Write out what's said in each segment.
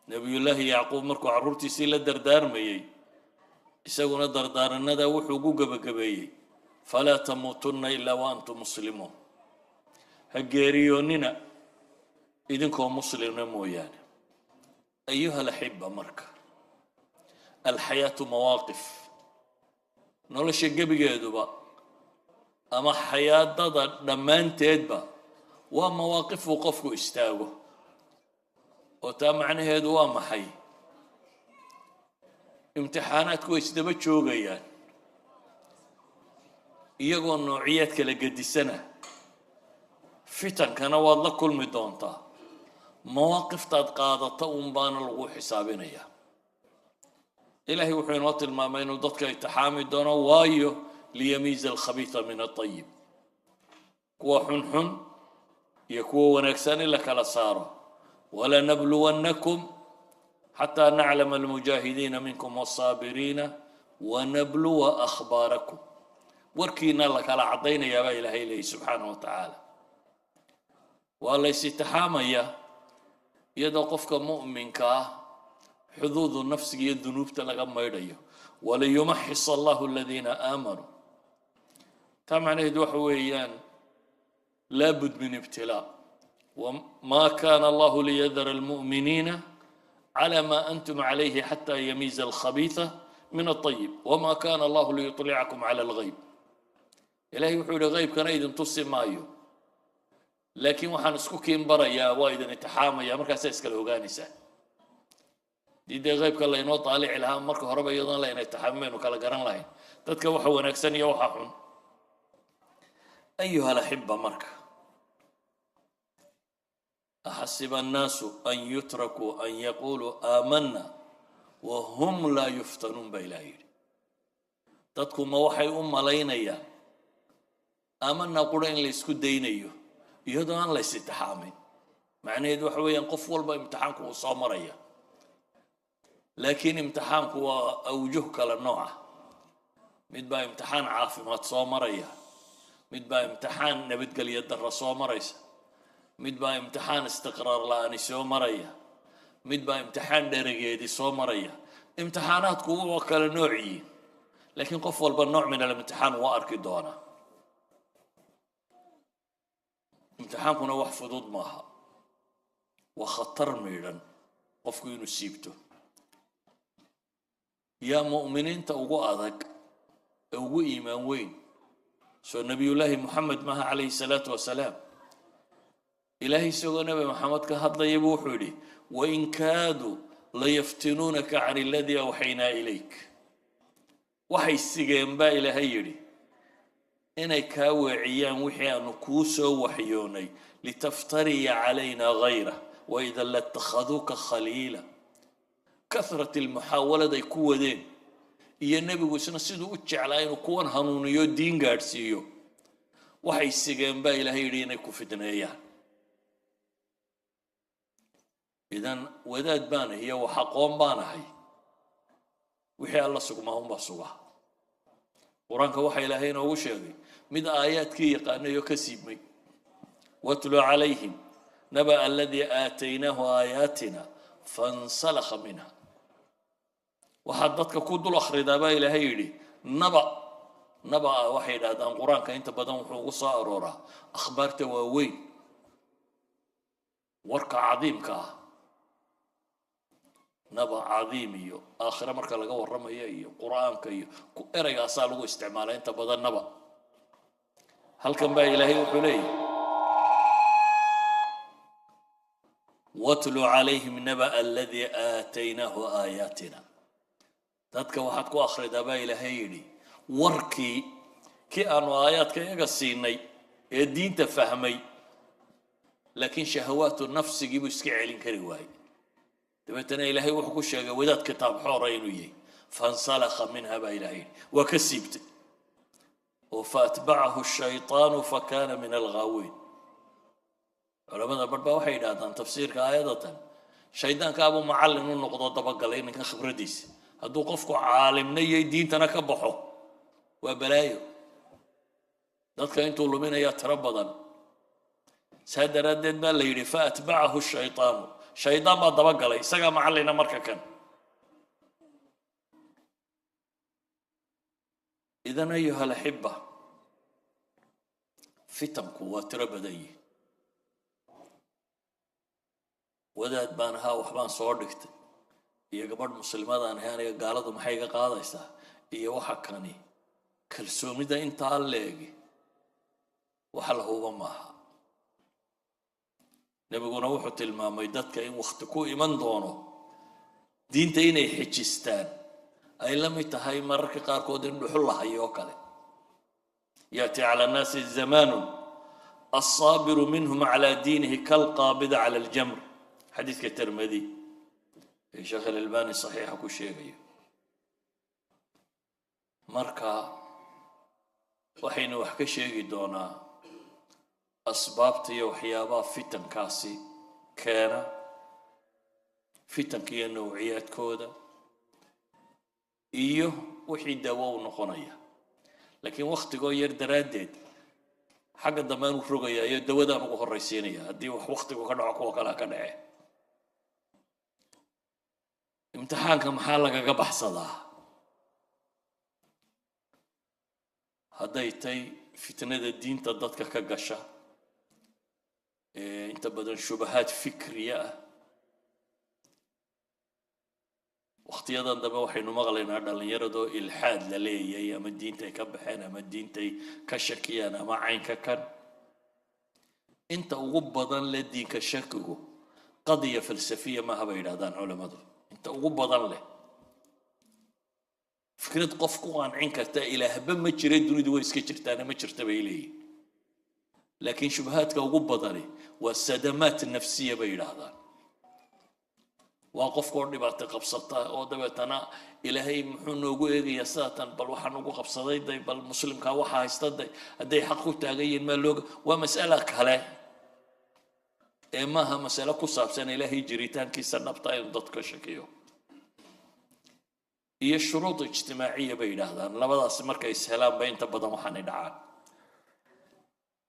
Nebiyullaahi Yacquub markuu carruurtiisii la dardaarmayey, isaguna dardaaranada wuxuu ugu gebagabeeyey: "Falaa tamuutunna illaa wa antum muslimuun." Ha geeriyoonnina idinkoo muslimna mooyaane. Ayuha alaxiba, marka alxayaatu mawaaqif, nolosha gebigeeduba ama xayaadada dhammaanteedba waa mawaaqifuu qofku istaago. Oo taa macnaheedu waa maxay? Imtixaanaadku way isdaba joogayaan, iyagoo noociyaad kala gedisana. Fitankana waad la kulmi doontaa, mawaaqiftaad qaadata un baana lagu xisaabinayaa. Ilaahay wuxuu inoo tilmaamay inuu dadka imtixaami doono, waayo liyamiiza alkhabiisa min altayib, kuwa xunxun iyo kuwa wanaagsan in la kala saaro. Walanabluwannakum xataa naclama almujaahidiina minkum wasaabiriina wanabluwa akhbaarakum. Warkiina la kala caddaynayaa baa Ilaahay leeyahy subxaanahu wa tacaala. Waa la ys-imtixaamaya, iyadoo qofka mu'minka ah xuduudu nafsiga iyo dunuubta laga maydhayo. Waliyumaxis allahu aladiina aamanuu. Taa macnaheedu waxa weeyaan laabud min ibtilaa. Wma kana allahu liyadara almu'miniina clى ma antum calayhi xatى yamiiza alkhabiisa min aلطayib, wma kana allahu liyuطlicakum clى algayb. Ilahay wuxuu yihi: "Haybkana idin tusi maayo, laakiin waxaan isku kiin barayaa, waa idin imtixaamaya, markaasaa iskala ogaanaysaa." Dii dee haybka laynoo daalici lahaa marka horeba, iyadoon layna imtixaamin baynu kala garan lahayn dadka waxa wanaagsan iyo waxa xun. Ayuha alaxiba, marka axasiba annaasu an yutrakuu an yaquluu aamana wahum laa yuftanuun baa Ilaah yidhi. Dadku ma waxay u malaynayaan aamana qura in la isku daynayo iyadoo aan la is-imtixaamin? Macnaheedu waxa weeyaan qof walba imtixaanku uu soo maraya, laakiin imtixaanku waa awjuh kala nooca. Mid baa imtixaan caafimaad soo maraya, mid baa imtixaan nabadgelyo darro soo maraysa, mid baa imtixaan istiqraar la'aani soo maraya, mid baa imtixaan dherageedi soo maraya. Imtixaanaadku waa kala nooc yihiin, laakiin qof walba nooc min alimtixaan waa arki doonaa. Imtixaankuna wax fudud maaha, waa khatar miidhan qofku inuu siibto. Yaa mu'miniinta ugu adag ee ugu iimaan weyn? Soo Nebiyullaahi Moxamed maaha, calayhi salaatu wasalaam? Ilaahay isagoo Nebi Maxamed ka hadlaya buu wuxuu yidhi: "Wain kaaduu layaftinuunaka can aladii awxaynaa ilayk." Waxay sigeen baa Ilaahay yidhi inay kaa weeciyaan wixii aanu kuu soo waxyoonay. Litaftariya calayna gayrah waidan latakhaduuka khaliila. Kahrat almuxaawaladay ku wadeen iyo nebigu isna siduu u jeclaa inuu kuwan hanuuniyo, diin gaadhsiiyo, waxay sigeen baa Ilaahay yidhi inay ku fidneeyaan. Idan wadaad baan iyo wax aqoon baan ahay, wixii Alla sugmaa unbaa suga. Qur-aanka waxaa Ilaahay inoogu sheegay mid aayaadkii yaqaanay oo ka siibmay: "Watlu calayhim naba aladii aataynaahu aayaatina fansalakha minha." Waxaad dadka ku dul akhridaa baa Ilaahay yidhi naba. Naba waxay yidhahdaan Qur-aanka inta badan wuxuu ugu soo arooraa akhbaarta waaweyn, warka cadiimka ah, naba cadiim iyo aakhire marka laga warramayo iyo Qur-aanka iyo ereygaasaa lagu isticmaala inta badan naba. Halkan baa Ilaahay wuxuu leeyahy: "Watlu calayhim naba aladii aataynaahu aayaatina." Dadka waxaad ku akhridaa baa Ilaahay yidhi warkii kii aanu aayaadka iyaga siinay ee diinta fahmay, laakiin shahawaatu nafsigii buu iska celin kari waayey. Dabeetana Ilaahay wuxuu ku sheegay wadaad kitaab xoora inuu yahay. "Fansalakha minha" baa Ilahay yidhi, waa ka siibtay oo "faatbacahu shaytaanu fakana min alghaawiin". Culamada barh baa waxay yidhahdaan tafsiirka aayadatan shaydaankaabuu macallin u noqdo, dabagalay ninka khibraddiisa. Hadduu qofku caalimna iyo diintana ka baxo, waa balaayo, dadka intuu luminayaa tiro badan. Saa daraaddeed baa la yidhi "faatbacahu shaytaanu", Shaydaan baa dabagalay, isagaa macallina marka kan. Idan ayuha alaxiba, fitanku waa tiro badan yihin. Wadaad baan ahaa, waxbaan soo dhigtay, iyo gabadh muslimadaan ahay, aniga gaaladu maxay iga qaadaysaa, iyo waxa kani kalsoomida intaa leegi waxa la huba maaha. Nebiguna wuxuu tilmaamay dadka in wakhti ku iman doono diinta inay xejistaan ay la mid tahay mararka qaarkood in dhuxul la hayo oo kale. Yaati cala annaasi zamaanun alsaabiru minhum cala diinihi kalqaabida cala aljamr, xadiidka Termedi ee Sheekh Alalbani saxiixa ku sheegayo. Marka waxaynu wax ka sheegi doonaa asbaabta iyo waxyaabaha fitankaasi keena, fitanka iyo nawciyaadkooda iyo wixii daawo u noqonaya. Laakiin wakhtigoo yar daraaddeed xagga dambe aan u rogaya iyo dawadaan ugu horraysiinaya. Haddii wax wakhtigu ka dhaco, kuwa kalea ka dhace. Imtixaanka maxaa lagaga baxsadaa? Hadday tay fitnada diinta dadka ka gasha ee inta badan shubahaad fikriya ah, wakhtiyadan dambe waxaynu maqlaynaa dhallinyaradoo ilxaad la leeyay, ama diintay ka baxeen, ama diintay ka shakiyaan, ama caynka kan. Inta ugu badan leh diinka shakigu qadiya falsafiya maaha, bay yidhahdaan culammadu. Inta ugu badan leh fikrad qof ku qancin karta ilaahba ma jira, dunidu way iska jirtaana ma jirta, bay leeyihin. Laakiin shubahaadka ugu badani waa sadamaat nafsiya, bay yidhaahdaan. Waa qofkoo dhibaato qabsata oo dabeetana Ilaahay muxuu noogu eegayaa sidaatan, bal waxaan ugu qabsaday day, bal muslimkaa waxa haysta day, hadday xaq ku taagan yihiin maa looga. Waa mas'ala kale ee maaha masale ku saabsan Ilaahay jiritaankiisa dhabta inuu dadka shakiyo. Iyo shuruud ijtimaaciya, bay yidhaahdaan. Labadaasi markay ishelaan ba inta badan waxaanay dhacaan.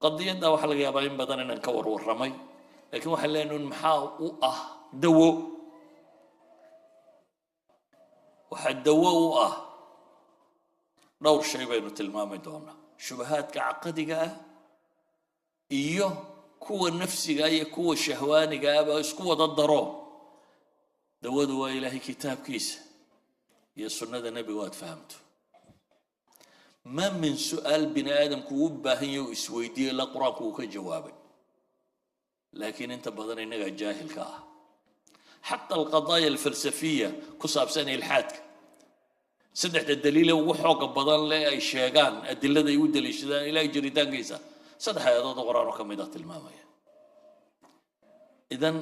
Qadiyadda waxaa laga yaabaa in badan inaan ka warwarramay, laakiin waxaan leenahay maxaa u ah dawo? Waxaa dawo u ah dhowr shay baynu tilmaami doonaa: shubahaadka caqadiga ah iyo kuwa nafsiga iyo kuwa shahwaaniga ah baa isku wada daro. Dawadu waa Ilaahay kitaabkiisa iyo sunnada Nebigu aad fahamto. Ma min su-aal bini aadamku uu baahan yahy uu isweydiiyo ilaa Qur-aanku uu ka jawaabay, laakiin inta badan innagaa jaahilka ah. Xataa alqadaaya alfalsafiya ku saabsan ilxaadka, saddexda daliile ugu xooga badan le ay sheegaan, adilada ay u daliishadaan Ilahay jiritaankiisa, saddex aayadood oo Qur-aan oo ka mid ah tilmaamaya. Idan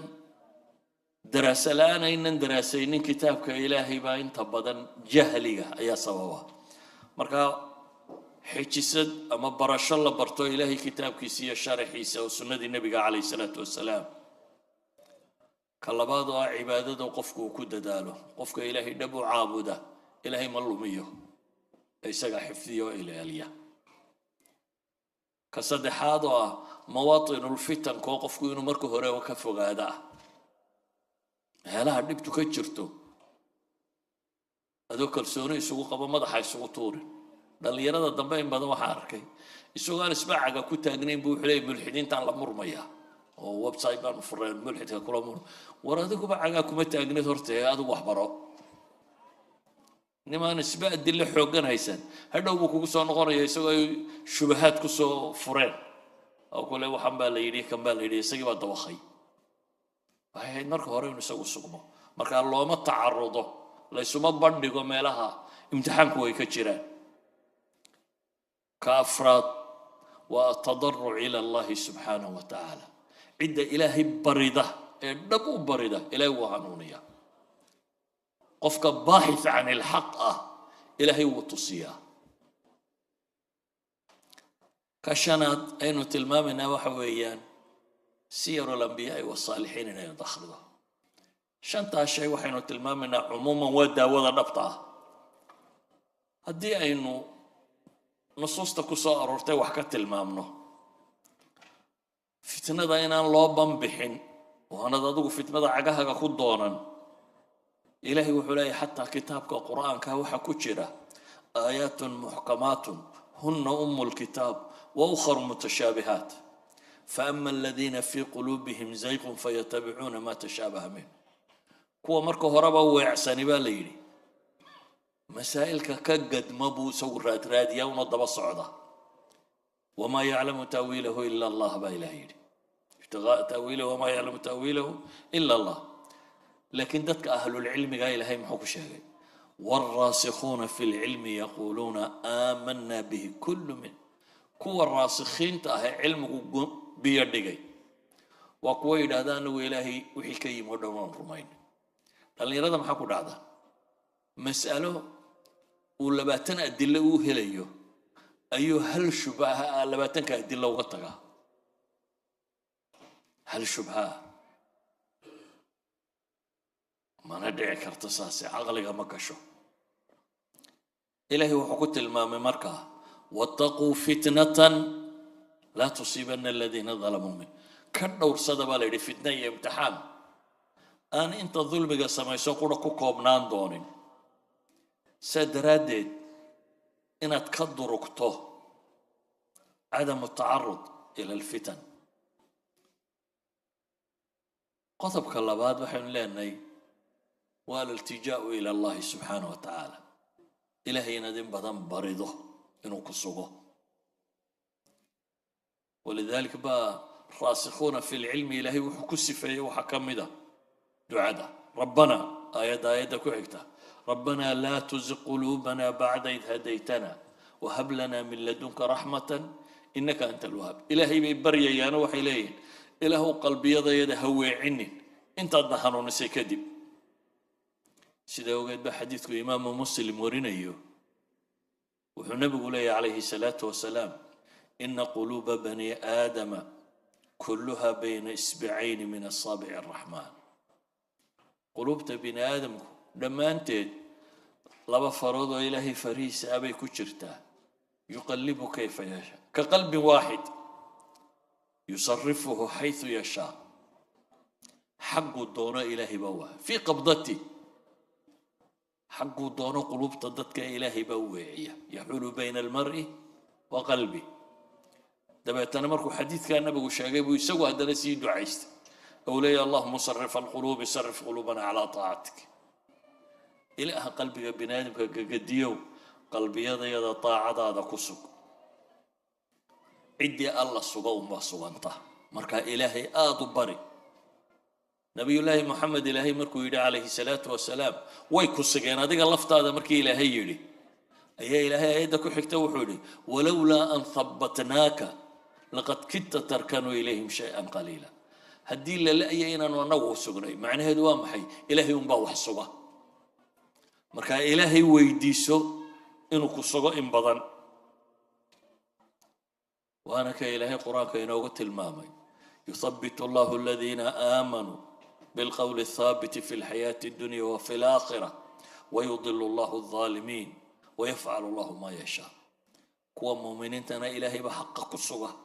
daraasa la-aan aynan daraasaynin kitaabka Ilaahay baa inta badan jahliga ayaa sababa. Marka xejisad ama barasho la barto Ilaahay kitaabkiisa iyo sharaxiisa oo sunnadii Nebiga calayh salaatu wasalaam. Ka labaad oo ah cibaadada qofku uu ku dadaalo. Qofka Ilaahay dhab u caabuda Ilaahay ma lumiyo, ee isagaa xifdiya oo ilaaliya. Ka saddexaad oo ah mawaatinulfitanka, oo qofku inuu marka hore ka fogaada ah meelaha dhibtu ka jirto, adoo kalsooni isugu qabo madaxa isugu tuurin. Dhallinyarada dambe in badan waxaa arkay isagoo aan isbaacaga ku taagnayn buu wuxuu leeyay mulxidiintaan la murmaya oo website baan fureen mulxidka kula mur. War, adiguba cagaa kuma taagnid horte, adigu wax baro. Nimaan isba adilo xooggan haysan hadhow buu kugu soo noqonaya isagoo ay shubahaad ku soo fureen oo kule waxan baa la yidhi, kan baa la yidhi, isagii baa dawakhay. Waxay ahayd marka hore inuu isagu sugmo. Markaa looma tacarudo, laysuma bandhigo meelaha imtixaanku way ka jiraan. Ka afraad waa atadaruc ila Allahi subxaanahu wa tacaala. Cidda Ilaahay barida ee dhab u barida, Ilaahay wuu hanuuniyaa. Qofka baaxith can ilxaq ah Ilaahay wuu tusiyaa. Ka shanaad aynu tilmaamaynaa waxa weeyaan siyar alambiyaai wasaalixiin inaynu dakhlido. Shantaa shay waxaynu tilmaamaynaa cumuuman waa daawada dhabta ah. Haddii aynu nusuusta ku soo aroortay wax ka tilmaamno, fitnada inaan loo banbixin Oo aanad adigu fitnada cagahaga ku doonan. Ilaahay wuxuu leeyahy, xataa kitaabka Qur-aanka waxaa ku jira آيات محكمات هن أم الكتاب وأخر متشابهات فأما الذين في قلوبهم زيغ فيتبعون ما تشابه منه. Kuwa marka horeba weecsani, baa la yidhi, masaa'ilka ka gadma buu isagu raadraadiyaa una daba socda. وما يعلم تأويله إلا الله, baa Ilaah yidhi, ابتغاء تأويله وما يعلم تأويله إلا الله. Laakiin dadka ahlulcilmiga Ilaahay muxuu ku sheegay? والراسخون في العلم يقولون آمنا به كل من. Kuwa raasikhiinta ah ee cilmigu biyo dhigay waa kuwa yidhaahda, anagu Ilaahay wixii ka yimi o dhan waan rumayn. Dhallinyarada maxaa ku dhacda? Mas'alo uu 20 adilo uu helayo ayuu hal shubha 20-ka adilo uga tagaa. Hal shubha mana dhici karto, saase caqliga ma gasho. Ilaahay wuxuu ku tilmaamay markaa, واتقوا فتنة لا تصيبن الذين ظلموا منكم. Ka dhowrsada, baa la yidhi, fitna iyo imtixaan aan inta dulmiga samayso qura ku koobnaan doonin. Saa daraaddeed inaad ka durugto, عدم التعرض إلى الفتن. Qodobka labaad waxaynu leenahay waa الالتجاء إلى الله سبحانه وتعالى. Ilahay inaad in badan barido inuu ku sugo. ولذلك baa الراسخون في العلم Ilaahay wuxuu ku sifeeyey waxaa ka mida ducada ربنا, aayadda ku xigta, ربنا لا تزغ قلوبنا بعد إذ هديتنا وهب لنا من لدنك رحمة إنك أنت الوهاب. Ilaahay bay baryayaano, waxay leeyihin, Ilaahu, qalbiyadayada ha weecinin intaadna hanuunisay kadib. Sida ogeed ba xadiidku Imaamu Muslim warinayo, wuxuu Nebigu leeyahy calayhi salaatu wasalaam, إن قلوب بني آدم كلها بين إصبعين من أصابع الرحمن. Quluubta bini aadamku dhammaanteed laba farood oo Ilaahay farihiisa abay ku jirtaa. يقلب كيف يشاء كقلب واحد يصرفه حيث يشاء. Xagguu doono Ilaahay baa waa في قبضته. Xagguu doono quluubta dadka Ilaahay baa u weeciya, يحول بين المرء وقلبه. Dabeetana markuu xadiidkaa Nabigu sheegay buu isagu haddana sii ducaystay ou leeya, اللهم صارف القلوب صرف قلوبنا على طاعتك. Ilaaha qalbiga bini aadamka gagadiyow, qalbiyadayada taacadaada ku sug. Ciddii Alla suga unbaa suganta. Marka Ilaahay aada u bari. Nabiyullaahi Moxamed Ilaahay markuu yidhi calayhi salaatu wasalaam, way ku sugeen adiga laftaada, markii Ilaahay yidhi ayaa Ilaahay aayadda ku xigta wuxuu yidhi, ولولا أن ثبتناك لقد كدت تركن إليهم شيئا قليلا. Haddii la la'ya inaanu annagu sugnay, macnaheedu waa maxay? Ilaahay unbaa wax suga. Marka Ilaahay weydiiso inuu ku sugo in badan. Waana ka Ilaahay Qur-aanka inoogu tilmaamay, يثبت الله الذين آمنوا بالقول الثابت في الحياة الدنيا وفي الآخرة ويضل الله الظالمين ويفعل الله ما يشاء. Kuwa muuminiintana Ilaahay baa xaqa ku suga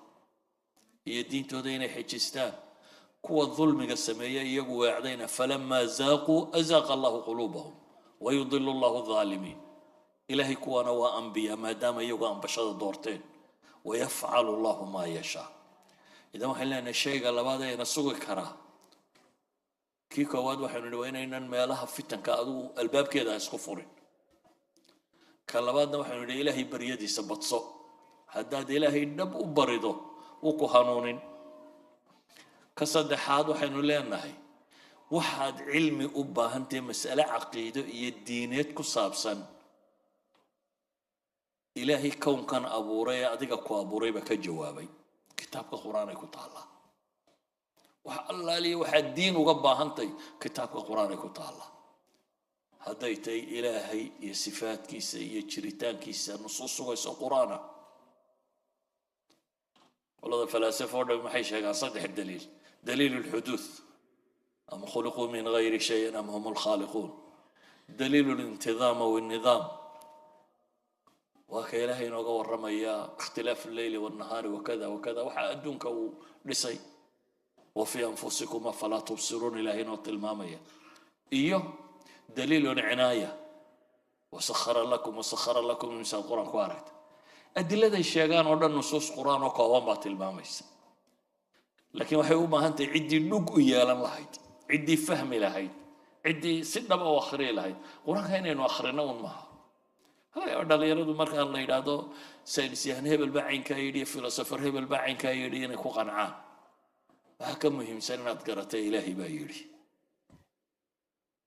iyo diintooda inay xejistaan. Kuwa dulmiga sameeya, iyagu weecdayna, فلما زاغوا أزاغ الله قلوبهم ويضل الله الظالمين. Ilaahay kuwana waa ambiya, maadaama iyagu ambashada doorteen. ويفعل الله ما يشاء. Idan waxaan leenahay, shayga labaad ayna sugi karaa, kii koowaad waxaynu nidhi waa inaynan meelaha fitanka adigu albaabkeeda ha isku furin. Ka labaadna waxaynu nidhi, Ilaahay baryadiisa badso. Haddaad Ilaahay dhab u barido, wuu ku hanuunin. Ka saddexaad waxaynu leenahay, waxaad cilmi u baahantahay, mas'ale caqiido iyo diineed ku saabsan, Ilaahay kownkan abuuray ee adiga ku abuuray baa ka jawaabay. Kitaabka Qur-aanay ku taallaa. Wax allaaliya waxaad diin uga baahantahay, kitaabka Qur-aanay ku taallaa. Hadday tahay Ilaahay iyo sifaadkiisa iyo jiritaankiisa, nusuus sugayso Qur-aana. Qolada falaasafa o dhan maxay sheegaan? Saddex daliil: دليل الحدوث، أم خلقوا من غير شيء أم هم الخالقون، دليل الانتظام والنظام, waa ka Ilaahay inooga warramayaa اختلاف الليل والنهار وكذا وكذا, waxaa adduunka uu dhisay. Wa fii anfusikum afalaa tubsiruun. Ilaahay inoo tilmaamaya iyo daliilun cinaaya, wasakhara lakum, wasakhara lakum, imsaad Qur-aan ku aragta. Adiladay sheegaan oo dhan nusuus Qur-aan oo kooban baa tilmaamaysa, laakiin waxay u baahan tahay ciddii dhug u yeelan lahayd, ciddii fahmi lahayd, ciddii si dhaba u akhriyi lahayd. Qur-aanka inaynu akhrino un maaha. Laga yaaba dhalinyaradu markaan la yidhaahdo saynisyahan hebel baa caynkaa yidhi, philosopher hebel baa caynkaa yidhi, inay ku qancaan. Waxaa ka muhiimsan inaad garatay Ilaahay baa yidhi.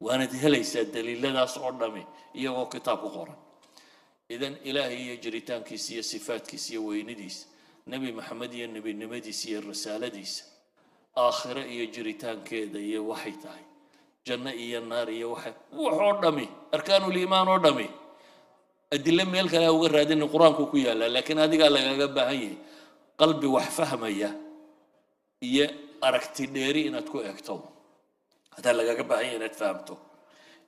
Waanad helaysaa daliiladaas oo dhami iyagoo kitaab ku qoran. Idan Ilaahay iyo jiritaankiisa iyo sifaadkiisa iyo weynidiisa, Nebi Maxamed iyo nebinimadiisa iyo risaaladiisa, aakhire iyo jiritaankeeda iyo waxay tahay, janno iyo naar iyo waxay, waxoo dhami, arkaanuliimaan oo dhami, adilo meel kale ha uga raadinin, Qur-aanku ku yaallaa. Laakiin adigaa lagaga baahan yahay qalbi wax fahmaya iyo aragti dheeri inaad ku eegto. Hadaa lagaga baahan yahay inaad fahamto.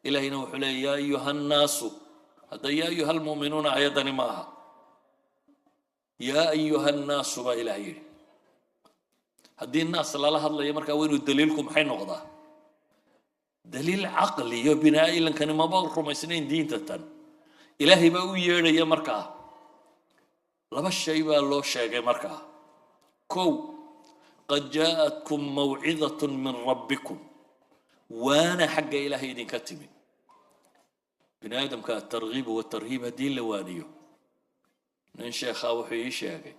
Ilahayna wuxuu leeya yaa ayuha nnaasu. Hadda yaa ayuha almu'minuuna ayaddani ma aha, yaa ayuha nnaasu baa Ilaah yidhi. Haddii naas lala hadlayo, markaa waa inuu daliilku maxay noqdaa? Daliil caqli iyo binaa-ilankani maba rumaysnayn diinta tan. Ilaahay baa u yeedhaya. Markaa laba shay baa loo sheegay. Markaa kow, qad jaa'atkum mawcidatun min rabbikum, waana xagga Ilaahay idinka timi. Bini aadamka atarghiib watarhiib haddii la waaniyo. Nin sheekhaa wuxuu ii sheegay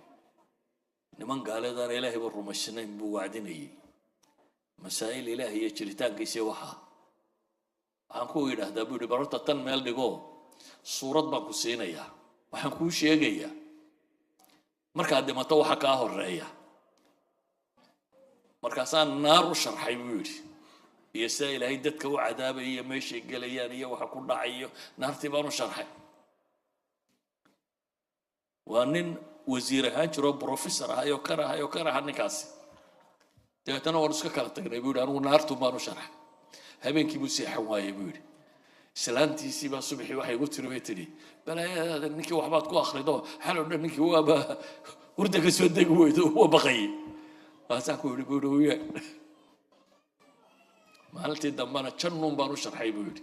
niman gaaleedaan Ilaahayba rumaysnayn buu wacdinayay masaa'il Ilaahay iyo jiritaankiisii. Waxaan ku yidhaahdaa, buu yidhi, barorta tan meel dhigo, suurad baan ku siinayaa, waxaan kuu sheegayaa markaad dhimato waxa kaa horeeya. Markaasaan naar u sharxay, buu yidhi, iyo sidaa Ilaahay dadka u cadaabaya iyo meeshay gelayaan iyo waxa ku dhacayo. Naartii baan u sharxay. Waa nin wasiir ahaan jiroo professor ahay oo kan ahay oo kan ahaa ninkaasi. Dabeetana waan iska kala tagnay, buu yidhi. Anigu naartun baan u sharxay. Habeenkii buu seexan waayey, buu yidhi. Islaantiisii baa subaxii waxay igu tiri, bay tidhi, balaayadaada, ninkii waxbaad ku akhrido, xal oo dhan ninkii waaba hurda ka soo degi weydo, waa baqayay. Waasaan ku yidhi, buu yidhi, uye maalintii dambena jannuun baan u sharxay, buu yidhi,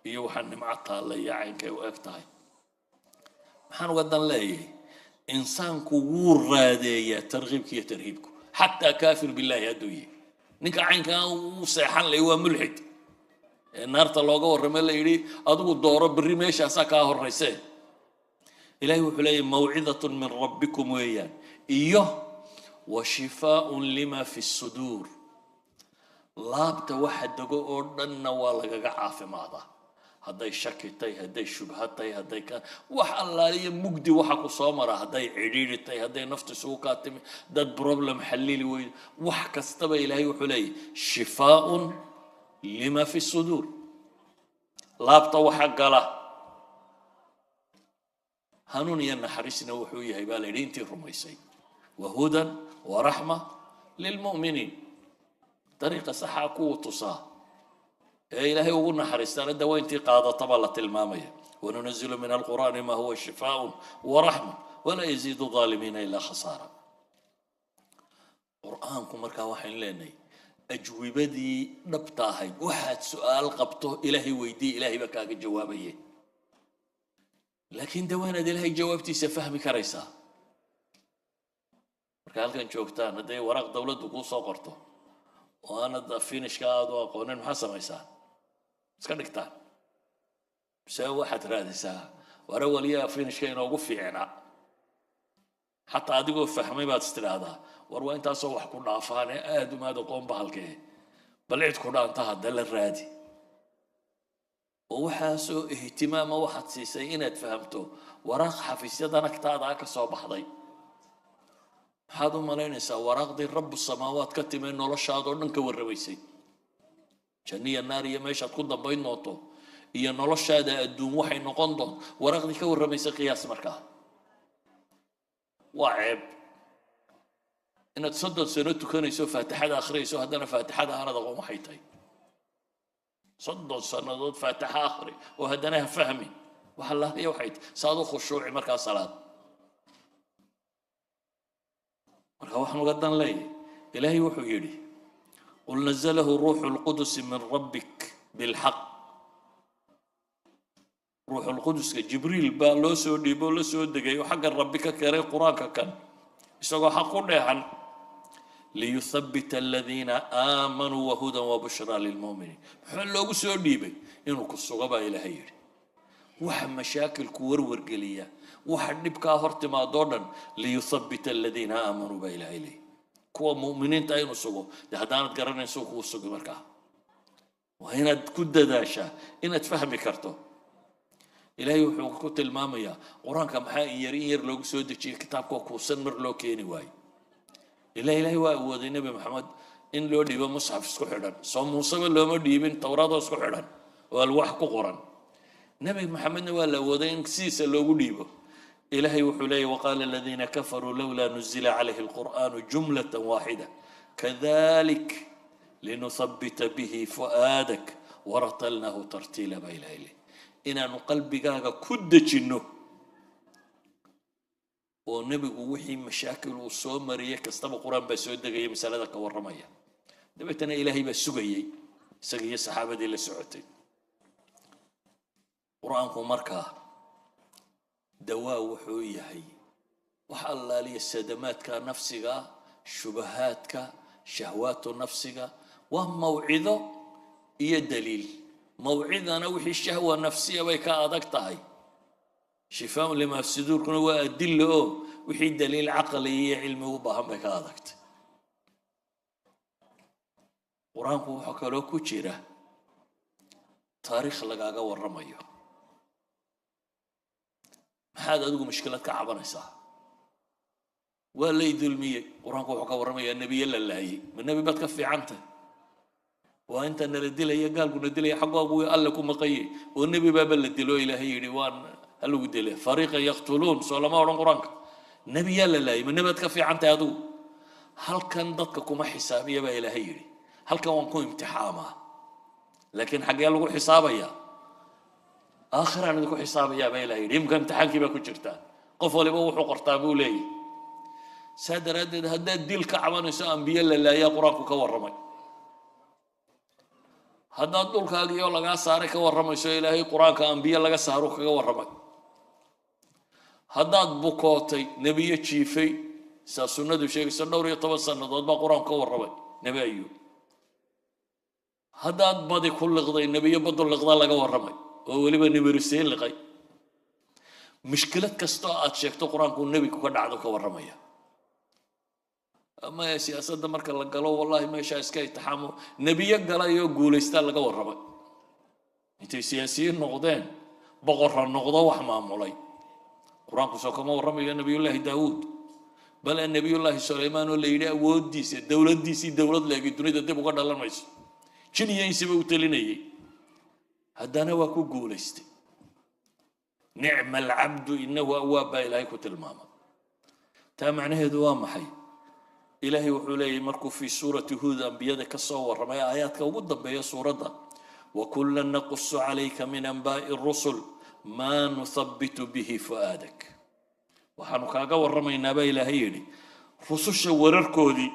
iyo waxaa nimco taalla iyo caynkay u eg tahay. Maxaan uga dan leeyahay? Insaanku wuu raadeeyaa targhiibka iyo tarhiibku, xataa kaafir billaahi hadduu yahay. Ninka caynkaa uu seexan lay waa mulxid ee naarta looga warramay, la yidhi adigu dooro, berri meeshaasaa kaa horrayse. Ilahay wuxuu leeyahy mawcidatun min rabbikum weeyaan iyo wa shifaaun lima fi suduur. Laabta waxa dego oo dhanna waa lagaga caafimaadaa, hadday shaki tahay, hadday shubha tahay, hadday ka wax allaaliya mugdi waxa ku soo mara, hadday cidhiidhi tahay, hadday naftu isugu kaa timi, dad problem xallili weydo, wax kastaba Ilaahay wuxuu leeyahy shifaaun lima fi suduur, laabta waxa gala. Hanuun iyo naxariisna wuxuu yahay, baa la yidhi, intii rumaysay, wa hudan wa raxma lilmu'miniin. Dariiqa saxaa kuwu tusaa ee Ilaahay ugu naxariistaana dawa intii qaadata baa la tilmaamaya. Wanunazilu min alqur'aani ma huwa shifaaءun waraxma walaa yaziidu aalimiina ilaa khasaara. Qur'aanku markaa waxaynu leenahay ajwibadii dhabta ahayd. Waxaad su-aal qabto Ilaahay weydii, Ilaahay baa kaaga jawaabaye. Laakiin de waa inaad Ilaahay jawaabtiisa fahmi karaysaa. Marka halkan joogtaan, hadday waraaq dowladdu kuu soo qorto oo aanad Finnishka aad u aqoonin, maxaa samaysaa? Iska dhigtaan mise waxaad raadisaa ware waliyaa Finnishka inoogu fiicnaa? Xataa adigoo fahmay baad istidhaahdaa, war waa intaasoo wax ku dhaafaane, aad umaad aqoon bahalkee, bal cid ku dhaanta hadda la raadi. Oo waxaasoo ihtimaama waxaad siisay inaad fahamto waraaq xafiisyadan agtaada ka soo baxday, maxaad u malaynaysaa waraaqdii rabu samaawaat ka timee noloshaadoo dhan ka warramaysay, janniya naar iyo meeshaad ku dambayn doonto iyo noloshaada adduun waxay noqon doonto, waraaqdii ka warramaysay? Qiyaas. Markaa waa ceeb inaad 30 sano tukanayso, faatixada akhriyayso, haddana faatixada aanad aqoon waxay tahay. 30 sannadood faatixa akhri oo haddana ha fahmin waxa laaliya waxay tahay, saad u khushuuci markaa salaad? Marka waxaan uga dan leeyahay, Ilaahay wuxuu yidhi Qul nazalahu ruuxu lqudusi min rabbik bilxaq. Ruuxulquduska Jibriil baa loo soo dhiibo, la soo degay oo xagga Rabbi ka keenay Qur-aanka kan isagoo xaq ku dheexan, liyuthabbita aladiina aamanuu wahudan wabushraa lilmu'miniin. Muxuu loogu soo dhiibay? Inuu ku sugo baa Ilaahay yidhi. Waxa mashaakilku warwargeliya, waxa dhibkaa hor timaadoo dhan, liyuthabbita aladiina aamanuu baa Ilaahay leeyahy, kuwa mu'miniinta inuu sugo. Dee haddaanad garanayn suu kuu sugi, markaa waa inaad ku dadaashaa inaad fahmi karto. Ilaahay wuxuu ku tilmaamayaa Qur-aanka maxaa in yar in yar loogu soo dejiyey, kitaabkoo kuusan mar loo keeni waayo? Ilaa Ilaahay waa awooday Nebi Maxamed in loo dhiibo musxaf isku xidhan. Soo Muuseba looma dhiibin Towraadoo isku xidhan oo alwaax ku qoran? Nebi Maxamedna waa la awooday in sidiisa loogu dhiibo. Ilaahay wuxuu leeyahy: waqaala aladiina kafaruu lowlaa nuzila calayhi alqur'aanu jumlata waaxida, kadalik linuthabbita bihi fu'aadak waratalnaahu tartiila baa Ilahay leey. Inaanu qalbigaaga ku dejinno oo nebigu wixii mashaakil uu soo mariyey kastaba Qur-aan baa soo degaya masalada ka warramaya. Dabeetana Ilaahay baa sugayey isaga iyo saxaabadii la socotay. Qur-aanku markaa dawaa wuxuu yahay wax allaaliya sadamaadka nafsiga, shubahaadka, shahwaatu nafsiga. Waa mawcido iyo daliil. Mawcidana wixii shahwa nafsiya bay ka adag tahay, shifaaun limaa fi suduurkuna waa adilla oo wixii daliil caqli iyo cilmi u baahan bay ka adagtay. Qur-aanku wuxuu kaloo ku jira taariikh lagaaga warramayo. Maxaad adigu mushkilad ka cabanaysaa? Waa lay dulmiyey. Qur-aanku wuxuu ka warramayaa nebiye la laayey. Ma nebi baad ka fiicantay? Waa inta nala dilaya, gaalkuna dilaya, xaggoogu Alle ku maqanyay oo nebi baaba la dilo. Ilaahay yidhi waan halagu dile, fariiqan yaqtuluun, soo lama odhan Qur-aanka? Nebiyaa la laayay, ma nebaad ka fiicantahay adigu? Halkan dadka kuma xisaabiya baa Ilaahay yidhi, halkan waan ku imtixaamaa, laakiin xaggee lagu xisaabayaa? Aakhiraan idinku xisaabayaa baa Ilahay yidhi. Imka imtixaankii baa ku jirtaa, qof waliba wuxuu qortaa buu leeyahy. Saa daraaddeed haddaad dil ka cabanayso, ambiye la laayaa Qur-aanku ka warramay. Haddaad dhulkaagiioo lagaa saaray ka warramayso, Ilaahay Qur-aanka ambiye laga saaro kaga warramay. Haddaad bukootay, nebiyo jiifay saa sunnadu sheegayso dhowr iyo toban sannadood baa Qur-aanku ka warramay, Nebi Ayuub. Haddaad badi ku liqday, nebiyo badu liqdaa laga warramay oo weliba nibirisiin liqay. Mushkilad kastoo aad sheegto Qur-aanku nebigu ka dhacdo ka warramaya. Maya, siyaasadda marka la galo, wallahi meeshaa iska itixaamo, nebiyo galayoo guulaystaa laga warramay, intay siyaasiyiin noqdeen, boqorra noqdo, wax maamulay. Qur-aanku soo kama warramayo Nebiyullaahi Daawuud, bale Nebiyullaahi Sulaymaan oo la yidhi awooddiisa, dowladdiisii dowlad leegi dunida dib uga dhalan mayso, jin iyo insiba u telinayay, haddana waa ku guulaystay. Nicma alcabdu innahu awaab baa Ilaahay ku tilmaama. Taa macnaheedu waa maxay? Ilaahay wuxuu leeyahy markuu fii suurati Huud ambiyada ka soo warramay, aayaadka ugu dambeeya suuradda: wakullan naqusu calayka min anbaa'i rusul maa nuthabbitu bihi fu'aadak. Waxaanu kaaga warramaynaa baa Ilaahay yidhi rususha wararkoodii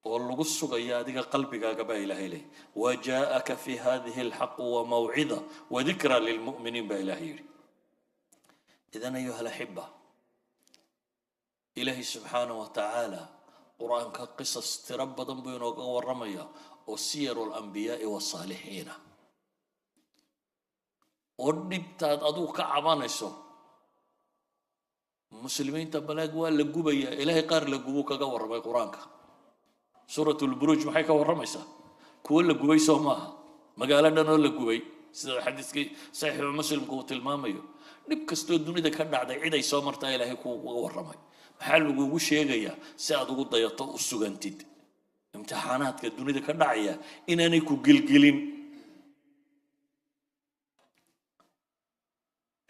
oo lagu sugaya adiga qalbigaaga baa Ilaahay leeyay. Wajaa'aka fi hadihi alxaqu wamawcida wadikra lilmu'miniin baa Ilaahay yidhi. Idan, ayuha alaxiba, Ilaahay subxaanah wa tacaala Qur-aanka qisas tiro badan buu inooga warramaya oo siyaru alambiyaai wasaalixiina oo dhibtaad adigu ka cabanayso. Muslimiinta balaag waa la gubayaa, Ilaahay qaar la gubuu kaga warramay Qur-aanka. Suurat lburuuj maxay ka warramaysaa? Kuwo la gubay soo maaha? Magaalo dhan oo la gubay, sida xadiiskii Saxiixu Muslimku uu tilmaamayo. Dhib kastoo dunida ka dhacday cid ay soo martaa Ilaahay kuuga warramay. Maxaa lagugu sheegayaa? Si aad ugu dayato, u sugantid imtixaanaadka dunida ka dhacaya inaanay ku gelgelin.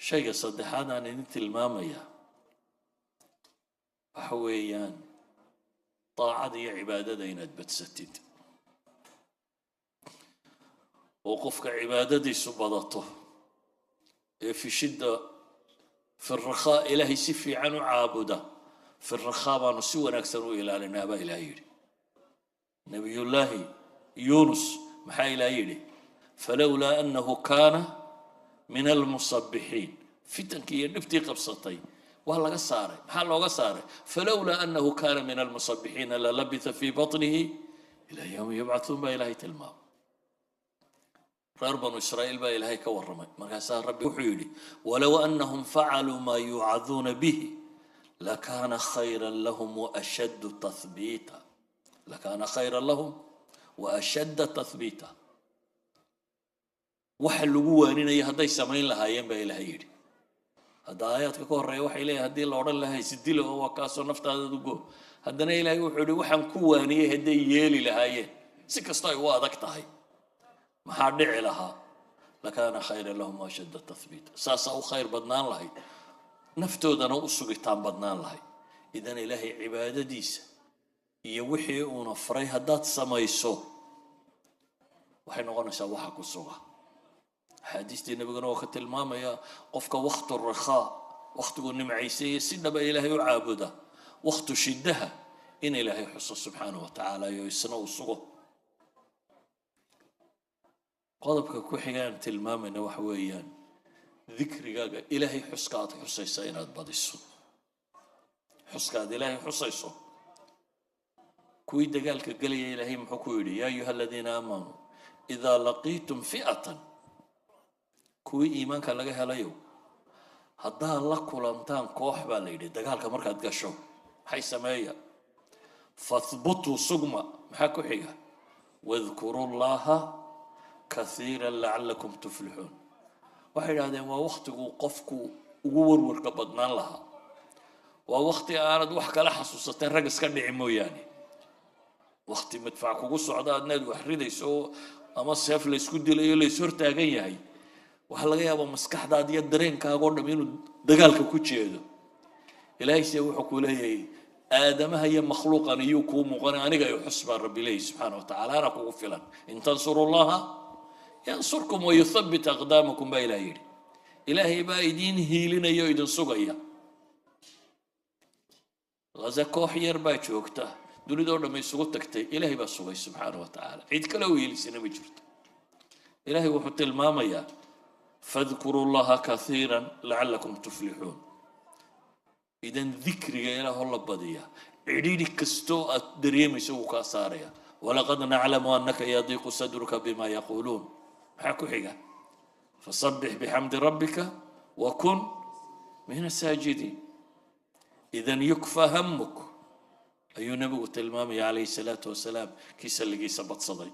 Shayga saddexaad aan idin tilmaamaya waxa weeyaan daacada iyo cibaadada inaad badsatid, oo qofka cibaadadiisu badato ee fi shidda fi rakhaa Ilaahay si fiican u caabuda, fi rakhaa baanu si wanaagsan u ilaalinaa baa Ilahay yidhi. Nabiyullaahi Yuunus maxaa Ilaah yidhi? Falowlaa annahu kaana min almusabbixiin. Fitankii iyo dhibtii qabsatay waa laga saaray. Maxaa looga saaray? Falowlaa annahu kaana min almusabbixiina lalabitha fii batnihi ilaa yawmi yubcathuun baa Ilaahay tilmaamay. Reer Banu Israa'iil baa Ilaahay ka warramay. Markaasaa Rabbi wuxuu yidhi: walow annahum facaluu maa yuucaduuna bihi lakaana khayran lahum waashaddu tathbiita, lakaana khayran lahum waashadda tathbiita. Waxa lagu waaninaya hadday samayn lahaayeen baa Ilaahay yidhi. Hadda aayaadka ka horreeya waxay leeyahay haddii la odhan lahaa isdilo oo waa kaasoo naftaadadu go, haddana Ilaahay wuxuu yidhi waxaan ku waaniyey hadday yeeli lahaayeen, si kastoo ay u adag tahay, maxaa dhici lahaa? Lakaana khayran lahum waashadda tathbiita. Saasaa u khayr badnaan lahayd, naftoodana u sugitaan badnaan lahayd. Idan Ilaahay cibaadadiisa iyo wixii uuna faray haddaad samayso, waxay noqonaysaa waxa ku suga. Axaadiistii Nebiguna oo ka tilmaamaya qofka waktu rakhaa, wakhtiguu nimcaysayey, si dhaba Ilaahay u caabuda, wakhtu shiddaha in Ilaahay xuso subxaanahu wa tacaala iyo isna uu sugo. Qodobka ku xigaan tilmaamayna waxa weeyaan dikrigaaga, Ilaahay xuska aad xusaysa inaad badiso, xuska aad Ilaahay xusayso. Kuwii dagaalka gelaya Ilaahay muxuu ku yidhi? Yaa ayuha aladiina aamanuu idaa laqiitum fi'atan, kuwii iimaanka laga helayo, haddaad la kulantaan koox baa la yidhi dagaalka markaad gasho maxay sameeya? Fathbutuu, sugma. Maxaa ku xiga? Wadkuruu llaha kathiira lacalakum tuflixuun. Waxay idhahdeen waa waktiguu qofku ugu warwarka badnaan lahaa, waa wakti aanad wax kala xasuusateen rag iska dhici mooyaane. Wakti madfac kugu socda, adnaad wax ridayso ama seef laysku dilayo, lays hortaagan yahay, waxaa laga yaabaa maskaxdaada iyo dareenkaaga o dham inuu dagaalka ku jeedo. Ilaahay se wuxuu ku leeyahay aadamaha iyo makhluuqan iyuu kuu muuqanay, aniga i xus baa Rabbi leeyahy subxaana wa tacala, ana kugu filan. In tansuru llaha yansurkum wayuthabbit aqdaamakum baa Ilaah yidhi. Ilaahay baa idiin hiilinaya o idin sugaya. Ghaza koox yar baa joogta, dunidoo dham isugu tagtay, Ilaahay baa sugay subxaana wa tacaala, cid kale u hiilisina ma jirto. Ilaahay wuxuu tilmaamayaa fadkuruu llaha kathiira lacalakum tuflixuun. Idan dikriga Ilaahoo la badiya cidhiidhi kastoo aad dareemayso wuu kaa saaraya. Walaqad naclamu annaka yadiiqu sadruka bima yaquuluun. Maxaa ku xiga? Fasabbix bixamdi rabbika wakun min asaajidiin. Idan yukfa hamuk ayuu Nebigu tilmaamaya calayhi salaatu wasalaam, kii salligiisa badsaday.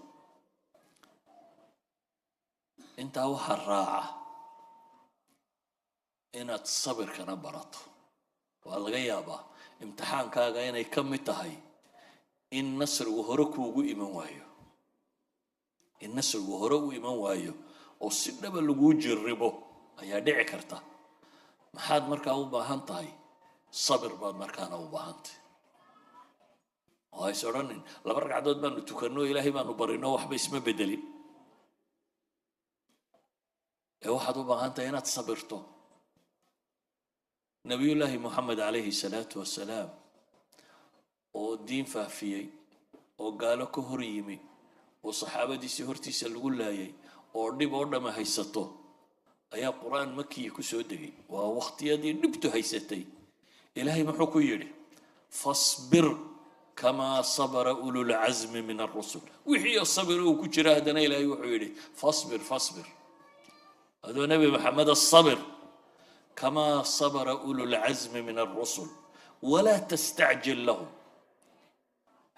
Intaa waxaa raaca inaad sabirkana barato. Waa laga yaabaa imtixaankaaga inay ka mid tahay in nasrigu hore kuugu iman waayo, in nasrigu hore u iman waayo oo si dhaba laguu jirribo ayaa dhici karta. Maxaad markaa u baahan tahay? Sabir baad markaana u baahantahay. Oo hays odhanin 2 ragcadood baanu tukanno, Ilaahay baanu barino, waxba isma bedelin. Ee waxaad u baahan tahay inaad sabirto. Nabiyullaahi Moxamed calayhi salaatu wasalaam oo diin faafiyey oo gaalo ka hor yimi oo saxaabadiisii hortiisa lagu laayay oo dhib oo dhama haysato ayaa Qur-aan makiya ku soo degay. Waa wakhtiyadii dhibtu haysatay. Ilaahay muxuu ku yidhi? Fasbir kamaa sabara ululcasmi min alrusul. Wixii oo sabir uu ku jira haddana Ilaahay wuxuu yidhi fasbir, fasbir, adoo Nebi Maxamed asabir kamaa sabara ululcasmi min alrusul walaa tastacjil lahum.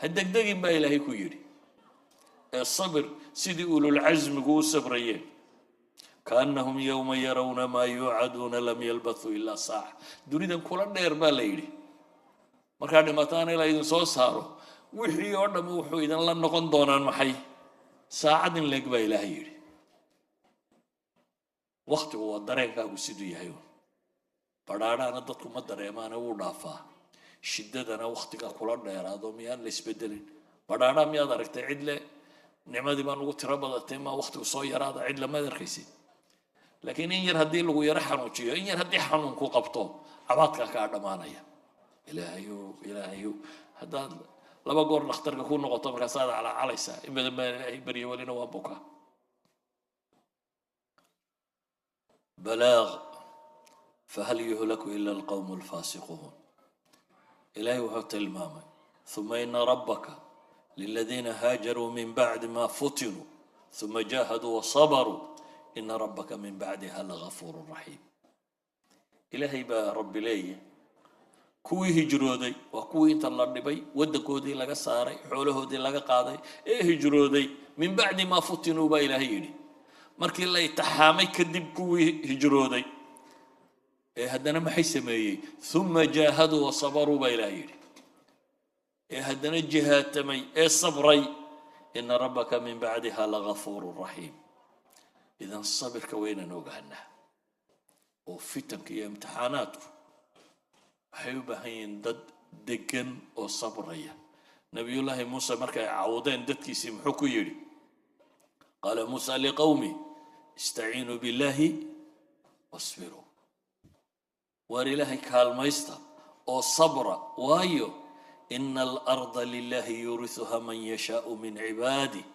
Ha degdegin baa Ilaahay ku yidhi, ee sabir sidii ululcasmigu u sabrayeen. Kaannahum yowma yarawna maa yuucaduuna lam yalbathuu ilaa saaca. Dunidan kula dheer baa la yidhi, markaa dhimataan ilaa idin soo saaro, wixii oo dhamm wuxuu idinla noqon doonaan maxay? Saacad in leeg baa Ilaahay yidhi. Waktigu waa dareenkaagu siduu yahay. Badhaadhaana dadku ma dareemaane wuu dhaafaa, shiddadana waktiga kula dheeraado miyaan la isbedelin. Badhaadhaa miyaad aragtay cid le nicmadii baan ugu tiro badatay ma waktigu soo yaraada? Cid lamaad arkaysid. Laakiin in yar haddii lagu yaro xanuujiyo, in yar haddii xanuunku qabto, cabaadkaa kaa dhammaanaya. Ilaahayo, Ilaahayo, haddaad Laba goor dhakhtarka ku noqoto, markaasaad calaacalaysaa. In badan baan Ilaahay barya, welina waa bukaa. Balaaq fahal yuhlaku ila alqawmu alfaasiquun. Ilaahay wuxuu tilmaamay ثuma ina rabbaka liladiina haajaruu min bacdi ma futinuu ثuma jaahaduu wasabaruu ina rabbaka min bacdiha lagafuuru raxiim. Ilaahay baa Rabbi leeyahy, kuwii hijrooday waa kuwii inta la dhibay, waddankoodii laga saaray, xoolahoodii laga qaaday ee hijrooday. Min bacdi maa futinuu baa Ilaahay yidhi, markii la itixaamay kadib kuwii hijrooday ee haddana maxay sameeyey? Thuma jaahaduu wasabaruu baa Ilaahay yidhi, ee haddana jihaatamay ee sabray, ina rabbaka min bacdiha lagafuuru raxiim. Idan sabirka waynaan ogaanaa, oo fitanka iyo imtixaanaadku waxay u baahan yihiin dad degan oo sabraya. Nabiyullaahi Muuse markay cawdeen dadkiisii, muxuu ku yidhi? Qaala Muusa liqawmi istaciinuu billahi wasbiruu. Waar Ilaahay kaalmaysta oo sabra, waayo ina alarda lilahi yuurisuha man yashaau min cibaadih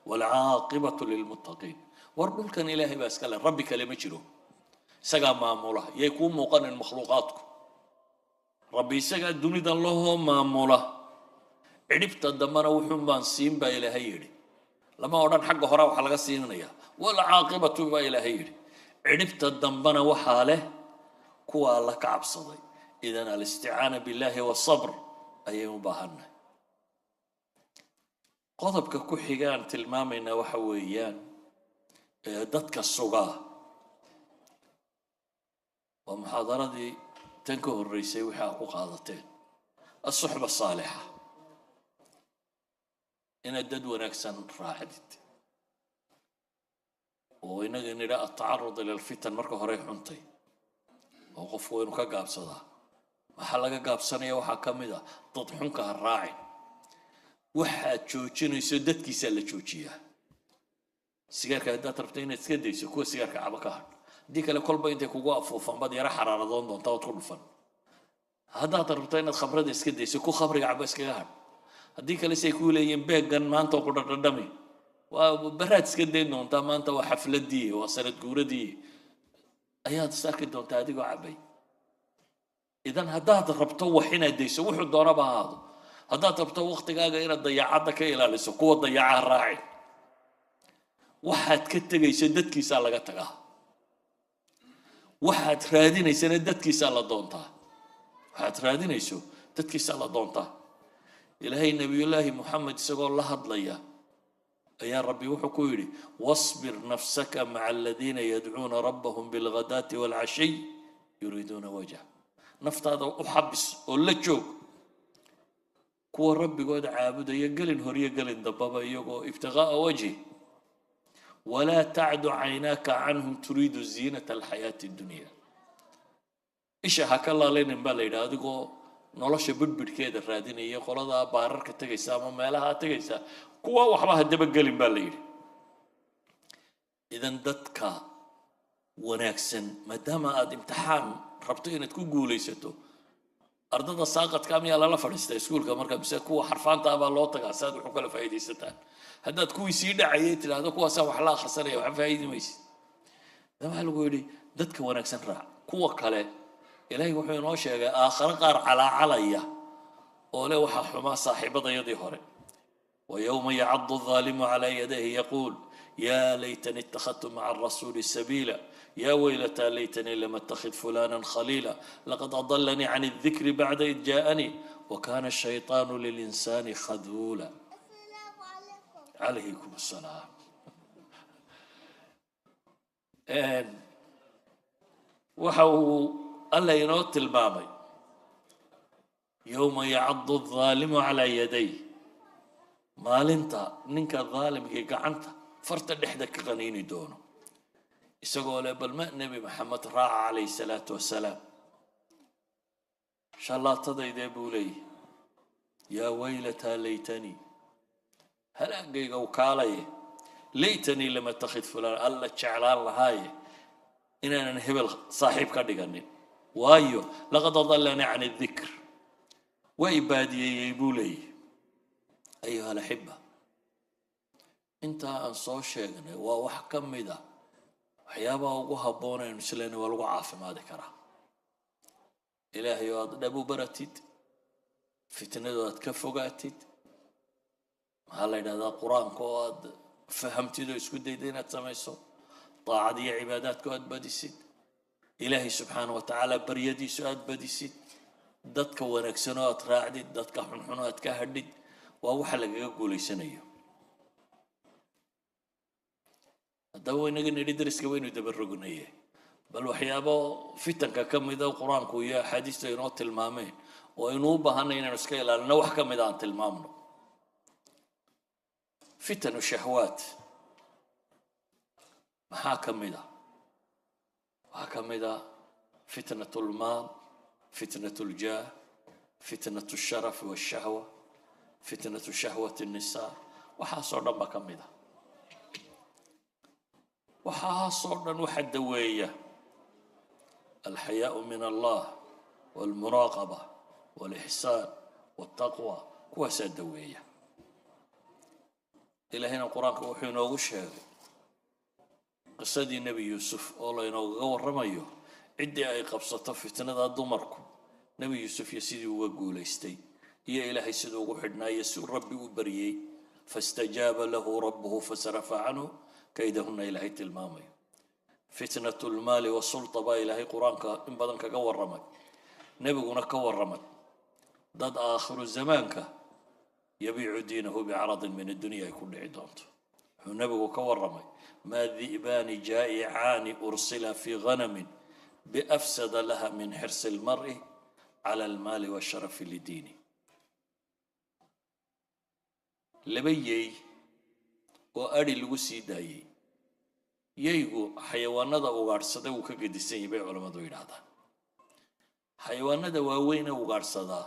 waalcaaqibatu lilmuttaqiin. War dhulkan Ilaahay baa iska le, Rabbi kale ma jiro, isagaa maamula. Yay kuu muuqanin makhluuqaadku, Rabbi isagaa dunidan lahoo maamula. Cidhibta dambena wuxuun baan siin baa Ilaahay yidhi. Lama odhan xagga hore waxaa laga siinaya. Waalcaaqibatu baa Ilaahay yidhi, cidhibta dambena waxaa leh kuwa Alla ka cabsaday. Idan alisticaana billahi wasabr ayaynu u baahannahay. Qodobka ku xigaan tilmaamaynaa waxa weeyaan ee dadka sugaa waa muxaadaradii tan ka horreysay wixii aa ku qaadateen, asuxba saalixa, inaad dad wanaagsan raacdid. Oo inaga nidha atacarud ila alfitan marka horey xuntay oo qofku waa inuu ka gaabsadaa. Maxaa laga gaabsanaya? Waxaa ka mid a dad xunka ha raacin. Waxaad joojinayso dadkiisaa la joojiyaa. Sigaarka haddaad rabto inaad iska dayso, kuwa sigaarka caba ka hadh. Haddii kale kolba intay kugu afuufan baad yaro xaraaradoon doontaa, ood ku dhufan. Haddaad rabto inaad khamrada iska dayso, ku khamriga caba iskaga hadh. Haddii kale say kuu leeyihiin beeggan maanta oo ku dhadhadhami, waa baraad iska dayn doontaa. Maanta waa xafladii, waa sanad guuradii, ayaad is arki doontaa adigoo cabay. Idan haddaad rabto wax inaad dayso, wuxuu doonaba ahaado, haddaad rabto waktigaaga inaad dayacadda ka ilaaliso, kuwa dayacaha raacin. Waxaad ka tegayso dadkiisaa laga tagaa, waxaad raadinaysana dadkiisaa la doontaa. Waxaad raadinayso dadkiisaa la doontaa. Ilaahay Nebiyullaahi Moxamed isagoo la hadlaya ayaa Rabbi wuxuu ku yidhi: wasbir nafsaka maca aladiina yadcuuna rabbahum bilghadaati waalcashiy yuriiduuna wajh. Naftaada u xabis oo la joog kuwa Rabbigood caabudaya gelin horiyo gelin dambaba iyagoo ibtiqaa'a wajhi. Walaa tacdu caynaaka canhum turiidu ziinata alxayaati addunya. Isha ha ka laalinin baa la yidhaha, adigoo nolosha bidhbidhkeeda raadinaya, qoladaa baararka tegaysa ama meelahaa tegaysa, kuwa waxba ha dabagelin baa la yidhi. Idan dadka wanaagsan, maadaama aad imtixaan rabto inaad ku guulaysato, ardada saaqadka miyaa lala fadhiistaa iskuulka marka, mise kuwa xarfaanta ah baa loo tagaa si aad wax u kala faa'iidaysataan? Haddaad kuwii sii dhacayay tidhaahdo kuwaasaan wax la akhrisanaya, waxba faa'iidi maysid. Idan waxaa lagu yidhi dadka wanaagsan raac. Kuwa kale Ilaahay wuxuu inoo sheegay aakhare qaar calaacalaya oo le waxaa xumaa saaxiibadayadii hore. ويوم يعض الظالم على يديه يقول يا ليتني اتخذت مع الرسول سبيلا يا ويلتى ليتني لم اتخذ فلانا خليلا لقد أضلني عن الذكر بعد إذ جاءني وكان الشيطان للإنسان خذولا. عليكم السلام. Waxa uu Alla inoo tilmaamay yowma yacadu aldaalimu calaa yaday, maalinta ninka daalimkii gacanta farta dhexda ka qaniini doono, isagoo leh bal ma Nebi Maxamed raaca calayhi salaatu wasalaam. Shallaatadaydee buu leeyahy, yaa waylataa laytanii, halaagayga u kaalaye, laytanii lam attakhid fulaan, Alla jeclaan lahaaye inaanan hebel saaxiib ka dhiganin, waayo laqad adallanii can adikr, waa i baadiyeeyey buu leeyahy. Ayuha alaxiba, intaa aan soo sheegnay waa wax ka mid a waxyaabaha ugu habboon aynu isleena waa lagu caafimaadi karaa: Ilaahay oo aad dhab u baratid, fitnadu aad ka fogaatid, maxaa la yidhahdaa, Qur-aanka oo aad fahamtid oo isku dayda inaad samayso, daacad iyo cibaadaadka oo aad badisid, Ilaahay subxaana wa tacaala baryadiisu aad badisid, dadka wanaagsan oo aad raacdid, dadka xunxun oo aad ka hadhid. Waa waxa lagaga guulaysanayo. Haddaba waynaga nidhi dariska waynu dabarognaye, bal waxyaabo fitanka ka mida Qur-aanku iyo axaadiistu inoo tilmaameen oo aynu u baahanay inaynu iska ilaalino, wax ka mida aan tilmaamno. Fitanu shahwaat maxaa ka mid a? Waxaa ka mid a fitnat lmaal, fitnat ljaah, fitnat sharaf washahwa, fitnatu shahwat الnisa. Waxaasoo dhan ba ka mid a. Waxaasoo dhan waxa daweeya alxayaau min Allah walmuraaqaba walixsaan waltaqwa, kuwaasaa daweeya. Ilaahayna Qur-aanka wuxuu inoogu sheegay qisadii Nebi Yuusuf oo laynoogaga warramayo ciddii ay qabsato fitnada dumarku, Nebi Yuusuf iyo sidii uga guulaystay, iyo Ilaahay siduu ugu xidhnaa, iyo siduu Rabbi u baryey, fastajaaba lahu rabbuhu fasarafa canhu kaydahunna, Ilaahay tilmaamayo. Fitnat lmaali wasulta baa Ilaahay Qur-aanka in badan kaga warramay, nebiguna ka warramay, dad aakhiru zamaanka yabiicu diinahu bicradin min addunya ay ku dhici doonto. Wuxuu nebigu ka warramay: maa di'baani jaa'icaani ursila fii ghanamin biafsada laha min xirsi almar'i cala almaali washarafi lidiini. Laba yey oo adhi lagu sii daayey. Yeygu xayawaanada ugaadhsada wuu ka gedisan yahy bay culammadu yidhaahdaan. Xayawaanada waaweyne ugaadhsadaa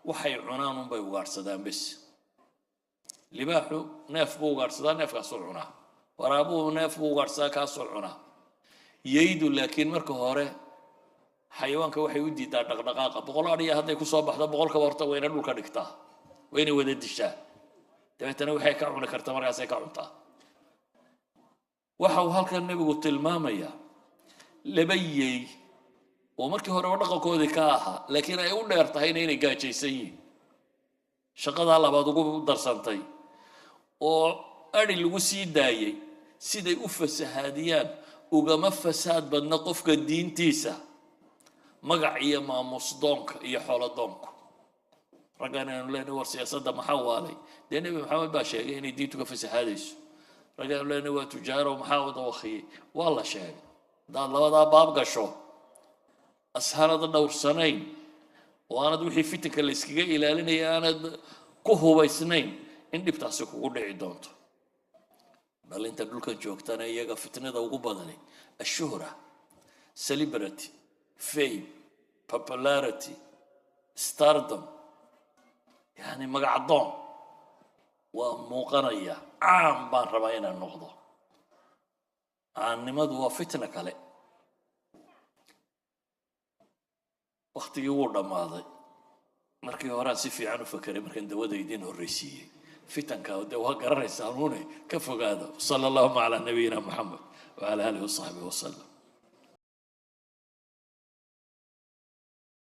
waxay cunaan unbay ugaadhsadaan bes. Libaaxu neef buu ugaadhsadaa, neefkaasuu cunaa. Waraabuhu neef buu ugaadhsadaa, kaasuu cunaa. Yeydu laakiin marka hore xayawaanka waxay u diidaa dhaqdhaqaaqa. 100 adhiya hadday kusoo baxdo, 100kaba horta wayna dhulka dhigtaa, wayna wada dishaa, dabeetana waxay ka cuni kartaa markaasay ka cuntaa. Waxa uu halkan nebigu tilmaamayaa laba yey oo markii horeba dhaqankoodii ka ahaa, laakiin ay u dheer tahayna inay gaajaysan yihiin, shaqadaa labaad ugu darsantay, oo adhi lagu sii daayey, siday u fasahaadiyaan ugama fasaad badna qofka diintiisa magac iyo maamuus doonka iyo xoolo doonku. Raggan aynu leenahay war siyaasadda maxaa waalay, dee Nebi Maxamed baa sheegay inay diintu ka fasahaadayso. Raggan aynu leenahay waa tujaaro, maxaa wada wakiyey, waa la sheegay. Haddaad labadaa baab gasho ashanad dhowrsanayn oo aanad wixii fitanka la iskaga ilaalinaya aanad ku hubaysnayn, in dhibtaasi kugu dhici doonto. Dhalinta dhulkan joogtana iyaga fitnada ugu badani ashuhra, celebrity, fame, popularity, stardom, yani magacdoon, waa muuqanaya, caan baan rabaa inaan noqdo. Caannimadu waa fitna kale. Waktigii wuu dhammaaday. Markii horean si fiican u fakeray markaan dawada idiin horreysiiyey. Fitanka dee waa garanaysaa, nuune ka fogaada. Sala allahuma calaa nabiyina Moxamed wacala aalihi wasaxbihi wasalam.